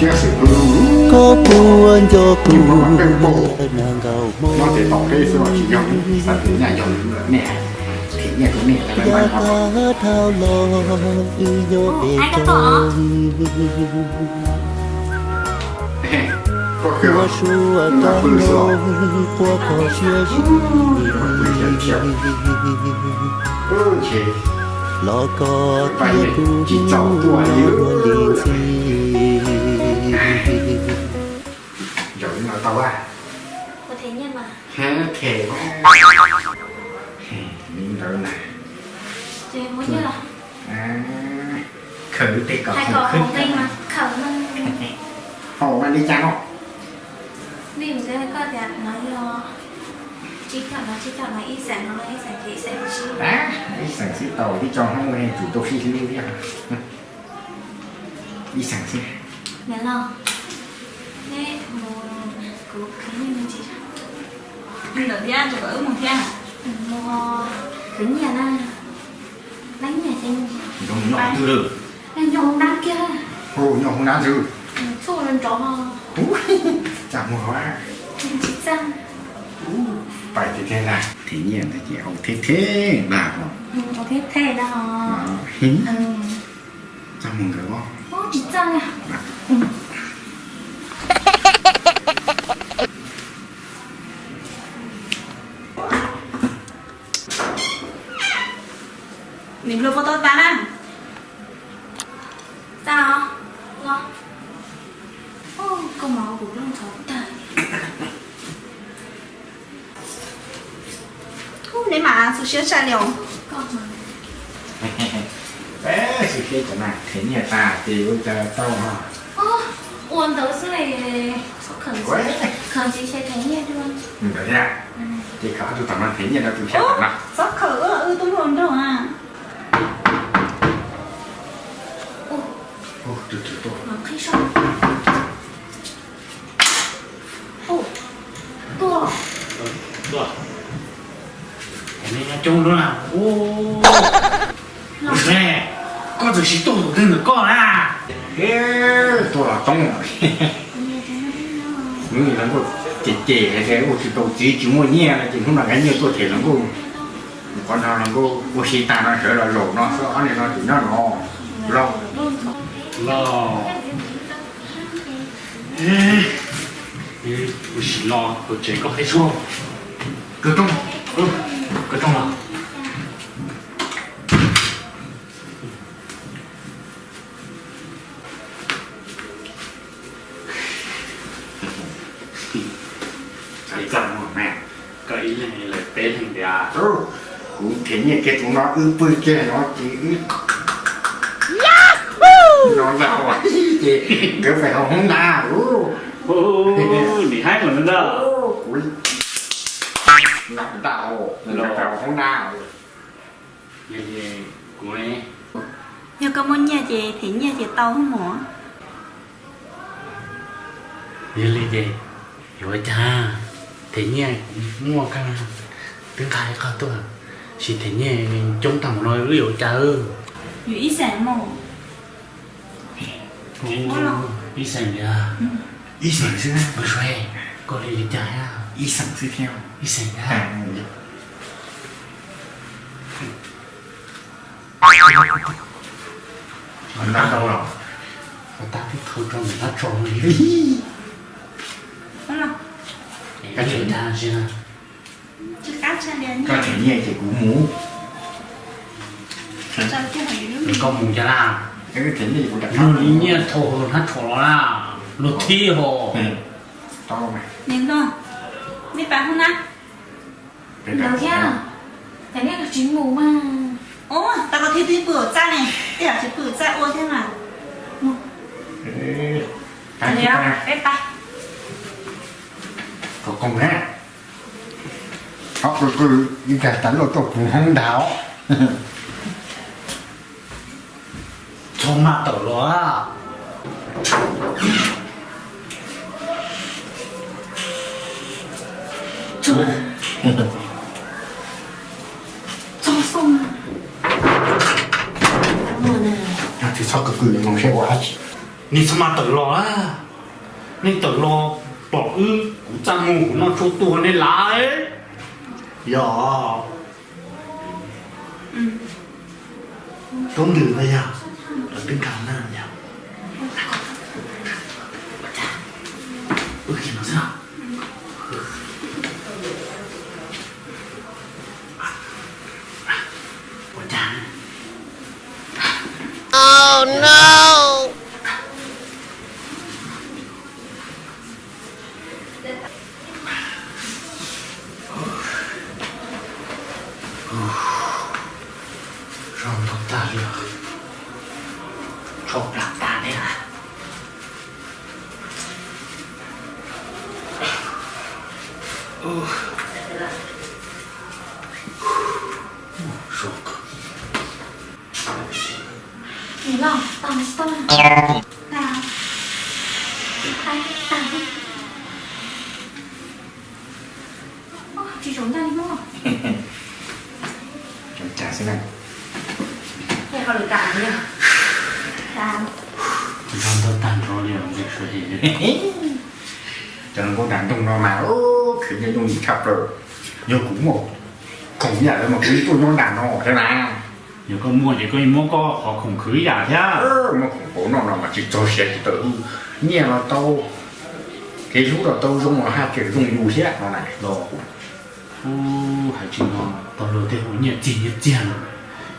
Koj puas nco kuv lawm na nkauj hmoob, yog koj dhau los wb nyob pem roob, ua suav kab mob puab kho siab zim, los koj thiab kuv dua li ntxhi. Ua them nyiaj mas. Them li ntawd na. Ces muab nyiaj los. Khaws tej kom khaws khwb. Haum mas li cas no? Vim nkawd hais koj tias no yog tsib caug no, tsib caug no, ib xeem no, ib xeem ces ib xeem xwb. Ib xeem xwb tau, ib co hnub tsum tau sib hlub thiab. Ib xeem xwb. Niam laus, neb mus, kuv khwv nyiaj me ntsis. Li ntawd thiab, tsis kom wb mus thiab. Mus khwv nyiaj na. Leej niam ces nyob twg lawm? Nyob hauv nab kiag. Nyob hauv nab ntxwg. Txhuj nrov. Txaj muag. Tsis txaj. Pais tiag tiag na. Them nyiaj ntawd ces au theb theb na. Au theb theb na. Txaj muag nkawd os. Tsis txaj. Nim luag puas tau tas na? Tas os. Los. Koj mas kuv looj ntxhov tag. Neb mas xu siab tshaj li os. Xu siab cov na, them nyiaj tas ces ua cas tau ho. Ua ntawd xwb, khawm ntxiv them nyiaj dua. Ntawd thiab. Ces khawm ob tug tom no them nyiaj rau tus sab tom no. Txhob khawm, wb tub hluas nraug na. Tus twg tuaj? Tuaj. Tuaj. Nyob coob lub na. Ua, koj txawm sis tuaj tus twg ntawm koj na. Tuaj los toob. Hnub no nkauj ces ces hais tias ua tsis tau txiv tsis muaj nyiaj no ces hnub no kav nyiaj tuaj them los nkauj. Qhov no los nkauj ua si tag no sawv los zaum no xwb, ob niag no tseem nyob no. Los. Los. Ua si los hauv tsev koj qhib suab. Kawg rooj, kawg rooj los. Txaj muag mas, koj ib leeg lawv peb leeg tiag. Kuv them nyiaj kiag tus no wb pw kiag no ces wb no ntag ces nkawd pais hauv hoob na. Nim haib mus no ntag. Kuv no ntag, nkawd pais hauv hoob na. Yog koj muaj nyiaj ces them nyiaj ces tau mog. Yog li ces yuav ua cas? Them nyiaj kuv muaj kawg, twb nqa ib qho tuaj, sis them nyiaj coob tag mus no wb yuav ua cas? Yuav ib xeem mog. Ib xeem tiag. Ib xeem xwb. Koj li li cas? Ib xeem xwb thiab. Ib xeem tiag. Tab tib thawj rau ntawm hnab tso li. Koj them nyiaj ces kuv mus. Koj mus cas na? Luag li nyiaj thau hauv hnab tso los na, luag thib ho. Nim no, nej pab hoob na. Ntawd thiab, cas nej tsis mus mas. Ua, tau koj thiab twb pw txaj ne, tej zaum tsis pw txaj ua thiab mas. Peb pab. Kom koom na. Ob pw pw ib tag tas luaj tuaj puv hoob ntag. Txhob maj tawm los. Txhob xauj. Tsis txhob kawg kawg li no seb ua dab tsi. Nej txhob mas tawm los, nej tawm los pom wb kuv txaj muag kuv noj tshuaj tuag nej lav. Yog tub ntws no yog, lawv twb nkag na yog. Zoo nkaus tag li, tsho plam tag li. Tsis zaum ntag li mog. Cas xwb na. Nrog ntau tag nrho li os. Cov hluas nkauj nram nroog no mas khwv nyiaj yooj yim tshaj plaws. Yog kuv muaj khoom yam lawv mas kuv yeej tuaj nyob nram no thiab na. Yog koj muaj ces koj yeej muab koj qhov khoom khwv yam thiab. Muaj khoom pauv noj no mas tsis txog siav tsis tawm lub, nyiaj los tau, kev hlub los tau zoo los haj tseem zoo yus thiab no na. Los hais tsis no, tau luag tej ua nyiaj txiag nyiaj txiag no,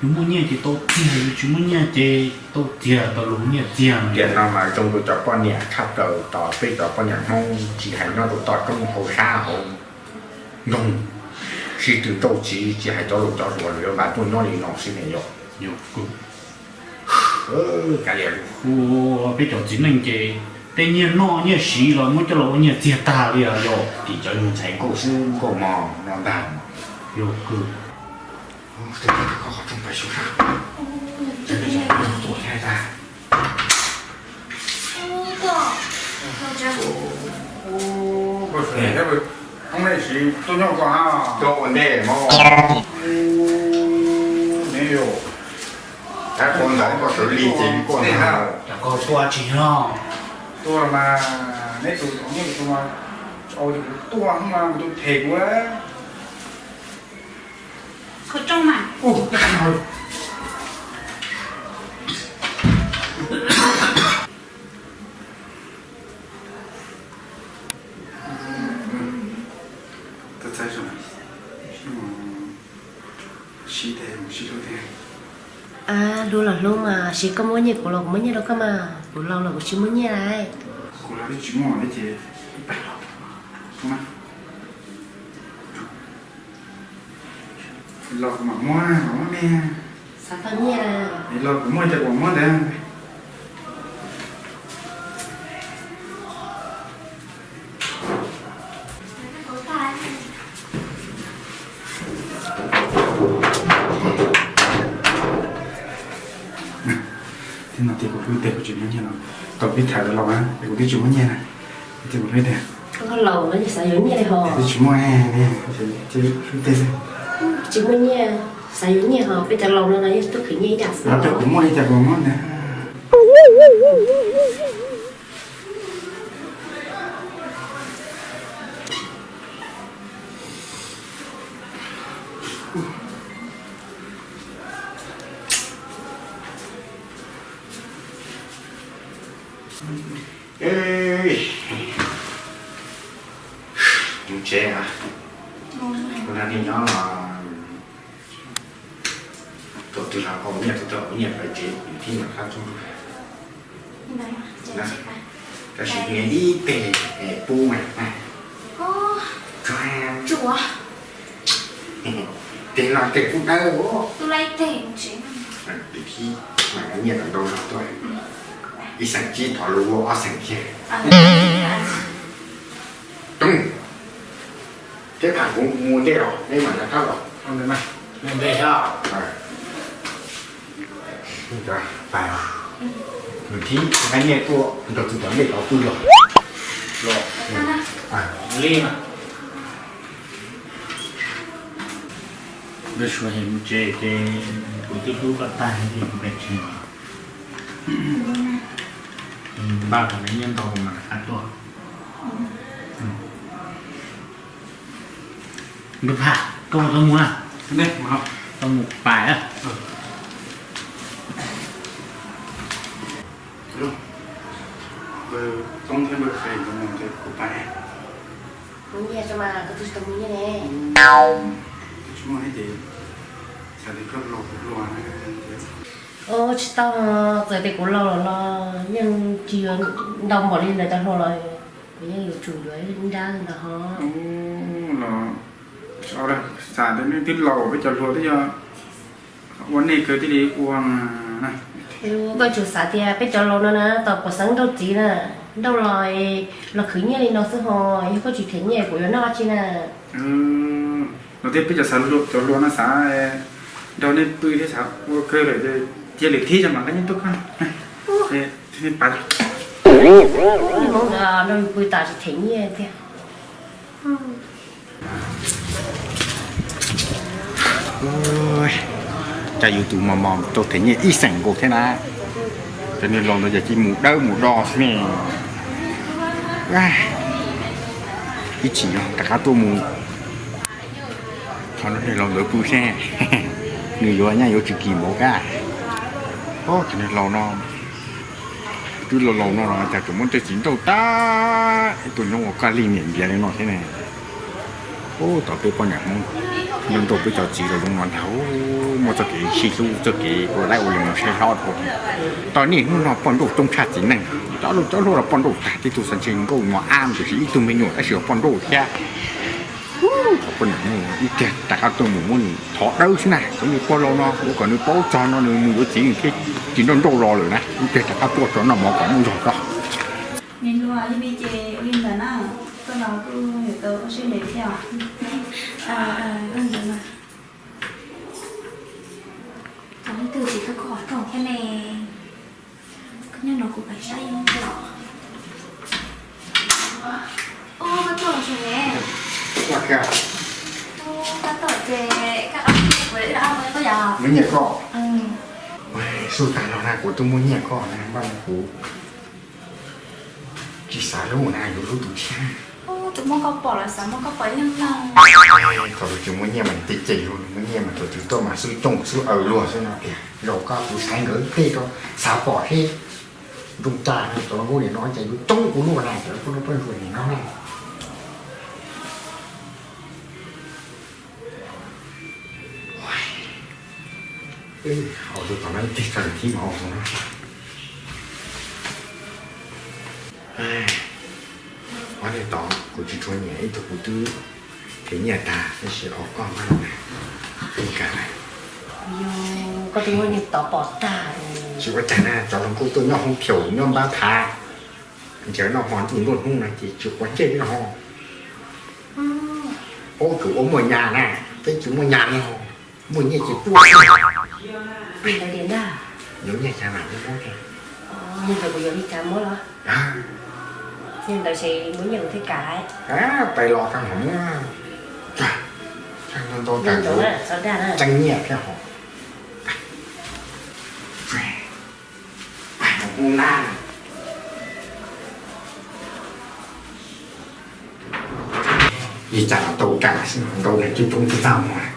yus muaj nyiaj ces tau txiag, yus tsis muaj nyiaj ces tau txiag, tau luag nyiaj txiag no. Tiam no mas zoo rau cov poj niam tshaj plaws, tos peb cov poj niam Hmoob tsis hais nyob rau tom roob hauv sab hauv nroog, sib tw nrauj tsiv, tsis hais cov laus cov hluas los yuav npaj tuaj nyob li no xwb ne yom. Yog, peb cov txiv neej ces tej nyiaj noj nyiaj siv los muab coj los ua nyiaj txiag tag li os yog. Tim cov yus ntxhais nkauj xwb nkauj mog no ntag. Yog kawg. Koj ua ntej mog. Tab koj ntawd koj sawv li ces koj ntawd. Koj tuaj tsis yog? Tuaj mas, neb tus, neb tus mas, au, kuv tuaj mas kuv tus them kuv. Qhov rooj mas. Hlub los hlub mas, sis koj muab nyiaj kuv los kuv muab nyiaj rau koj mas, kuv laus los kuv tsis muaj nyiaj lawm. Kuv los twb tsis muaj ces, los kuv mam muab, mam muab me. Xav tau nyiaj. Los kuv muaj ces kuv muab ntawd. Thiab no tias kuv hlub tiag kuv tsis muaj nyiaj no, tau peb tham lawv los es kuv twb tsis muaj nyiaj na, tias kuv hlub tiag. Koj laus lawm xav yuav nyiaj li ho. Twb tsis muaj, hlub tiag xwb. Tsis muaj nyiaj, xav yuav nyiaj ho, peb cov laus no los yeej tub khwv nyiaj ib yam xwb. Kuv muaj li cas kuv muab ntag. Mus tsev, ua li nyob los tus twg los ua nyiaj, tus twg ua nyiaj pais tsev, yus thiaj mam qab txog. Tab sis nyiaj ib teg pub mas, tsuav teg no teg pub dawb. Tus thib mas nyiaj tau ntau zog tuaj, ib xeem tsib thov luag ua ob xeem kiag. Coob, thiab tham kuv mus ntej os, neb mam rov qab los. Nws thib nqa nyiaj tuaj nrog tus tom ntej tod pw los. Los li mas. Lub suab mus tsev ces kuv twb hlub koj tag li kuv pem tsev. Npaj kom nws nyiaj ntau kuv mam rov qab tuaj. Npawg Phaj, koj mus tau mus na, tau mus pais. Kuv nyiaj tso mas, koj twb tsis tau mus nyiaj ne. Tsis muaj ces xav tias koj laus kuv hluas. Tsis tau, txawm tias kuv laus los los yeej tsis yuav ntau npaum li lawv cov hluas los, kuv yeej yuav tsum yuav ib nrab ntawd ho. Los xav tias nej twb laus, peb cov hluas twb yog ua nej kawg thiaj li ua. Koj tsum xav tias peb cov laus no na tau puas xeeb nrauj txiv na, nrauj los, los khwv nyiaj li no xwb ho, yog koj tsis them nyiaj kuv yuav noj dab tsi na. No thiab peb cov xav, cov hluas no xav nrog nej pw thiab xav ua kawg lawm, cia lwm thib tso mam nqa nyiaj tuaj koj. Nrog pw tas tsis them nyiaj tiag. Cas yus tus mos mos tau them nyiaj ib xeem nkaus thiab na. Cov niag laus ntawd ces cia mus dawb mus do xwb ne. Ib chim no rov qab tuaj mus thov niag laus ntawd pw seb nws yuav nyaj yuav tsis kim npaum kab. Cov niag laus no twb laus laus no los cas tseem muab tej txiv nrauj tag ib tug nyuj ua koj li niam ntiav li no thiab ne. Ub, tau peb poj niam Hmoob nrauj nrauj peb cov txiv los zoo no ntag. Muaj txoj kev sib hlub, txoj kev ua laib ua lees no saib hlob dhau. Tau niaj hnub no poj nrauj coob tshaj txiv neej. Cov laus cov hluas los poj nrauj tag, tib tug xav ntshe nkauj mos ab tiam sis ib tug me nyuam tab sis los poj nrauj thiab. Thaum poj niam Hmoob ib pliag rov qab tuaj mus muab nws thov dawb xwb na, cov niag pog laus no ua kom nws paub txog no nws mus yuav txiv nws thiaj tsis nrauj nrauj los lawm na. Ib pliag rov qab tuaj tso noj mov kom muaj zog tso. Me hluas, yog li ces ua li ntawd na, koj los kuj yuav tau ua siab ntev thiab os. Cov leej twg tsis tuaj koj qhov rooj thiab ne? Koj nyob no kuv pais saib los. Ub, koj tuaj los ne. Ub, koj tuaj ces koj qab kuv wb rov qab mus koj yom. Muab nyiaj koj. Xub tag los na kuv twb muab nyiaj koj na, npaj no kuv tsis xav hlub na, yuav hlub tus tshiab. Tus muab koj pom los xav muab koj pom ib leeg leeg. Thaum tus tsis muaj nyiaj mas nws cem cem luag, nws muaj nyiaj mas thaum twg tuaj mas xub cooj xub aws luag xwb no tiag. Zaum koj kuv xaiv nkawd tej rau xav pom seb nrooj tsa no cov nkauj nim no cas yuav coob ua luaj na, cov poj nrauj poj ntsuam nim no na. Ua tus tom no ib teg tso lwm thib mov no. Ob niag tod kuv tsis tshua nyiam, ib tug kuv twb them nyiaj tag tab sis ob koj npaj no na, qhib kag lawm. Koj twb muab niag tod pom tag. Tsis ua cas na, cov hluas nkauj tuaj nyob hoob phaum nyob npab phav, nrhiav noj hmo ntuj nruab hnub no ces tsis quav ntsej li ho. Ub, kuv ua muaj nyas na, peb tsis muaj nyas li ho, muaj nyiaj ces tuaj. Yuav nyiaj cas mam li muab. Yog ntawd kuv yuav li cas muab los? Yog ntawd ces muab nyiaj kuv thiaj kam. Pais los koj mam muab. Ntau ntau, tseeb nyiaj thiab ho. Ib tsam tau kam xwb, ntau nws coob coob txaj muag.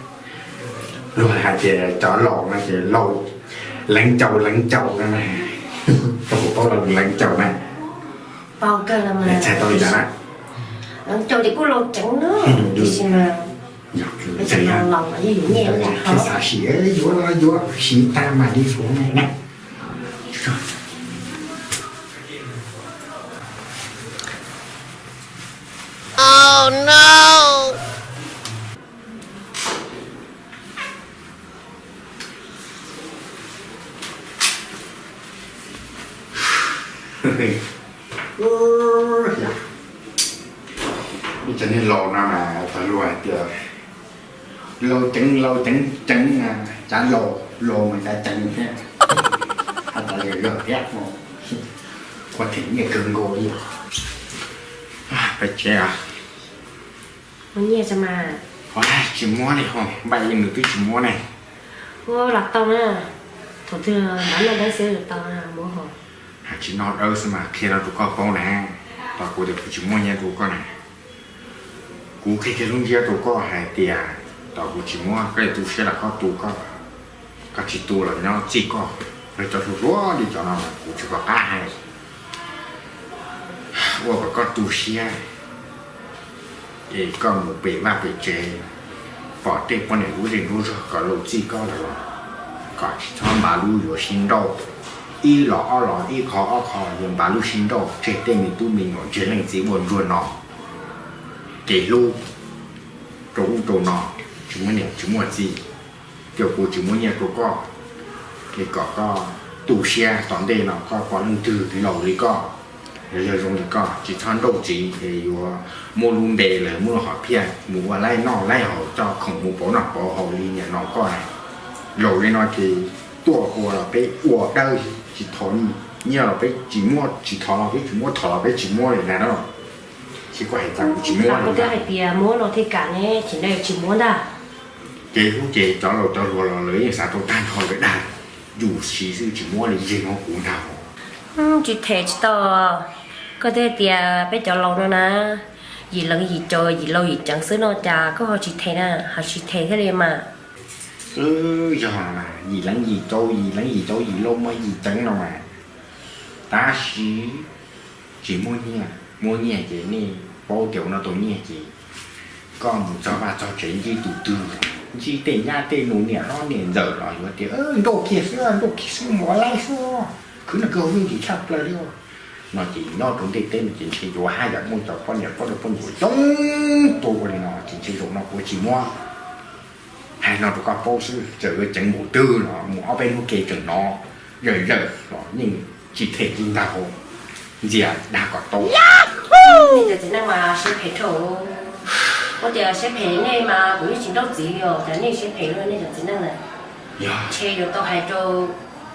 Luag hais tias cov laus no ces laus leev caus leev caus no na. Koj puas paub laus leev caus na? Txhais tau li cas na? Leev caus ces kuj laus ceev na, tiam sis mas yog laus los yeej yuav nyiaj ntau, thiaj xav sim yuav los yuav siv tag mam li hlub na. Ib cov niag laus no mas tau luag hais tias laus ceev laus ceev ceev, cav laus laus mas cav ceev thiab. Hais tau yog yog thiab, ua them nyiaj kawg nkaus li. Pais tsev. Muab nyiaj tso mas. Tsis muab li ho, npaj li nws twb tsis muab ne. Ua los tau na, thaum twg npaj noj dab xwb tau na, muab ho. Hais tsis noj dawb xwb mas qhia no rau koj paub na, tos kuv tias kuv tsis muaj nyiaj tu koj na. Kuv qhia kiag lub ntsiab rau koj hais tias tos kuv tsis muab koj tu siab los koj tu koj, koj tsis tu los nyob txij koj. Yog cov hluas hluas li cov no kuv tsis pom qab hais, ua kom koj tu siab es koj mus pem vaj pem tsev, pom tej poj niam lub zej lub zog kom laus txij koj lawm los kom tsis txhob npav lub yuav sib nrauj, ib los ob los ib qho ob qho yuav npav lub sib nrauj tseg tej me tub me nyuam ntseg leej txiv ua ntsuag no. Kev hlub rau ub rau no, tsis muaj niam tsis muaj txiv, ces kuv tsis muab nyiaj rau koj, es kom koj tu siab tom ntej no koj pom leej twg laus li koj, yog zoo li koj tsis txhob nrauj txiv es yuav muab lub npe lawv muab lub hom phiaj mus ua laib noj laib haus coj khoom mus pauv noj pauv haus li niam no koj na. Laus li no ces tuaj ua los peb ua dawb, tsis thov nyiaj los peb tsis muab, tsis thov los peb tsis muab, thov los peb tsis muab li na. Tsis koj hais tas kuv tsis muab li na. Hais tias muab no thiaj kam ne, tsis na tsis muab ntag. Ces hlub ces cov laus cov hluas los lawv yeej xav tau tag nrho lawv dag, yus siv xwb tsis muab li, yus muab kuv ntag. Tsis them tsis tau. Koj twb hais tias peb cov laus no na, yim leev yim caus yim laus yim ceev xwb no cas koj ho tsis them na, ho tsis them thiaj li mas. Yog no mas yim leev yim caus yim leev yim caus yim laus mas yim ceev no mas, tab sis tsis muaj nyiaj, muaj nyiaj ces nej paub tias ua no tau nyiaj ces koj mus txog vaj txog tsev ntsib tus twg, ntsib tej nyab tej nus niam hlob niam ntxawm los yuav tias nrauj kiag xwb, nrauj kiag xwb, mus ua laib xwb, khwv noj khwv haus yooj yim tshaj plaws li no ces nyob rau ntiaj teb no ces ntshe yuav haj yam muaj cov poj niam poj nrauj poj ntsuam coob tua ua li no ces ntshe zaum no kuv tsis muab. Hais no rau koj paub xwb, txawm yuav ceev npaum twg los mus ob peb hnub ke tseem hnov zawm zawm los yeej tsis them li ntag. Ntxias dag kom tau. Nej cov txiv neej mas siab phem dhau. Ua tias siab phem nej mas kuv yeej tsis nrauj txiv li os, cas nej siab phem luaj nej cov txiv neej na. Ntshe yuav tau hais rau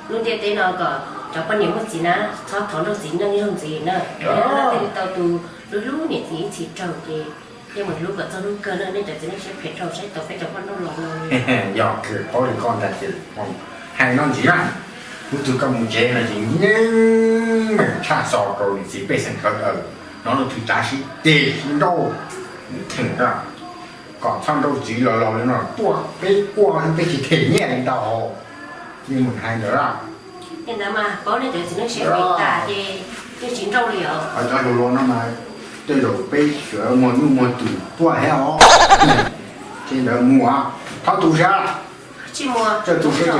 lub ntiaj teb no kom cov poj niam muaj txiv na txhob thov nrauj txiv neej zoo ntxiv na. Thiaj li tau tus hlub hlub niam txiv ib txhis raug ces yeej mus hlub kom txog hnub kawg na, nej cov txiv neej siab phem dhau saib tau peb cov poj nrauj los no. Yog kws paub li koj ntag ces hais no ntxiv na, hnub twg koj mus tsev no ces yeej meem tshaj xo rau niam txiv pej xeem sawv daws, hnov leej twg tsav sib ceg sib nrauj, mus theem kom txhob nrauj txiv los laus li no tuaj peb ua peb tsis them nyiaj li ntau hos. Yeej mus hais ntawd. Li ntawd mas paub nej cov txiv neej siab phem tas ces yeej tsis nrauj li os. Cov hluas hluas no mas tej zaum peb sawv muag nyuj muag twm tuaj thiab os. Ces ntawd mus, thov tu siab, tsis muaj, tu siab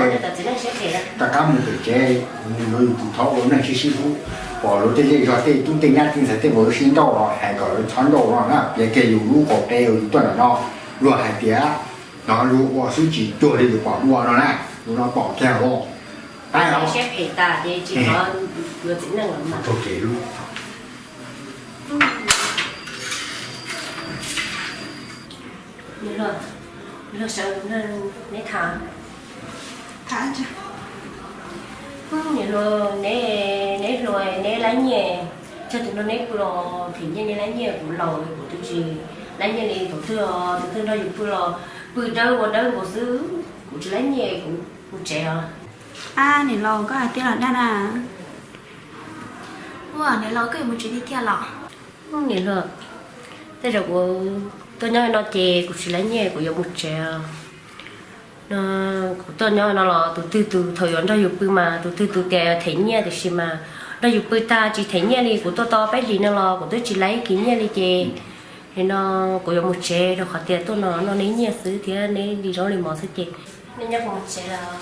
ces rov qab mus pem tsev, yuav yus tus thov ua neej sib sib hlub, pom luag tej zej zog tej tub tej nyab tej ntxhais tej npawg sib nrauj los hais kom lawv txhob nrauj no na, piav kiag yus lub qau qe yus tuaj ntawm no, luag hais tias no yus ua xwb tsis cuag li yus pom dua no na, yus no pom kiag los. Siab phem tas ces tsis thov yuav txiv neej los mas. Niam hluas, neb tham. Niam hluas, neb hluas neb laib nyiaj, tsawg tus no neb pw los them nyiaj neb laib nyiaj, kuv laus kuv twb tsis laib nyiaj li thaum twg, tus twg nrog yus pw los pw dawb ua dawb nkaus xwb, kuv tsis laib nyiaj kuv mus tsev os. Ab niam laus koj hais tiag los dag na? Ua niam laus koj yuav mus tsev tiag tiag los? Niam hluas, tej zaum kuv tuaj nyob no ces kuv tsis laib nyiaj kuv yuav mus tsev os. No kuv tuaj nyob no los tus twg tus thaum yuav nrog yus pw mas tus twg tus tias them nyiaj tiam sis mas nrog yus pw tag tsis them nyiaj li, kuv tuaj tau peb hlis no los kuv twb tsis laib kiag nyiaj li ces nim no kuv yuav mus tsev rau qhov tias tuaj no noj neb nyiaj xwb thiab neb li zaub li mov xwb ces nej nyob kuv mus tsev lawm.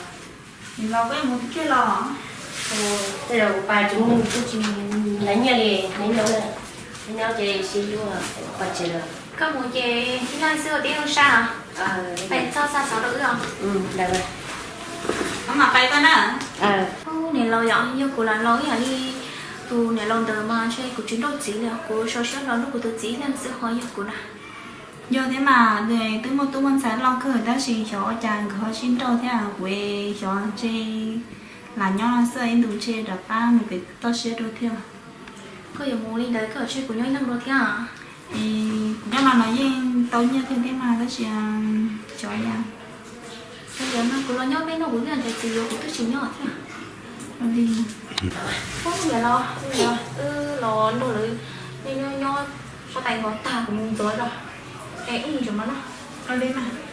Nim no koj mus twb kiag los? Tej zaum kuv pais tsis muaj, kuv twb tsis laib nyiaj li, neb nyob, neb nyob ces sib hlub, pais tsev lawm. Koj mus ces ib leeg xwb ua tib lub sab, pais txog xa xov rau wb os. Mam pais koj na. Niam laus yom, yog kuv lam laus ib yam li tus niam laus ntawd mas ntshe kuv tsis nrauj txiv li, kuv sau siab hlo hlub kuv tus txiv ib leeg xwb ho yog kuv na. Yog thiab mas, twb muaj tub muaj ntxhais loj kawg tab sis xyov ua cas nkawd ho sib nrauj thiab kuv xyov ntshe lam nyob no xwb ib ntus ntshe rov qab mus pem toj siab dua thiab. Koj yuav mus li ntawd koj tseg kuv nyob ib leeg dua thiab. Kuv nyob no no yeej tau nyiaj thiab thiab mas tab sis xyov yam. Xyov yam no kuv los nyob peb no kuv yeej nrhiav txiv yuav kuv twb tsis nyob thiab. Ua li, ub, niam los, wb los nrog lawv nyob nyob, nyob suav tais nkaus tag kuv mus ntxuav zog es wb mus tsev mas no. Ua li mas.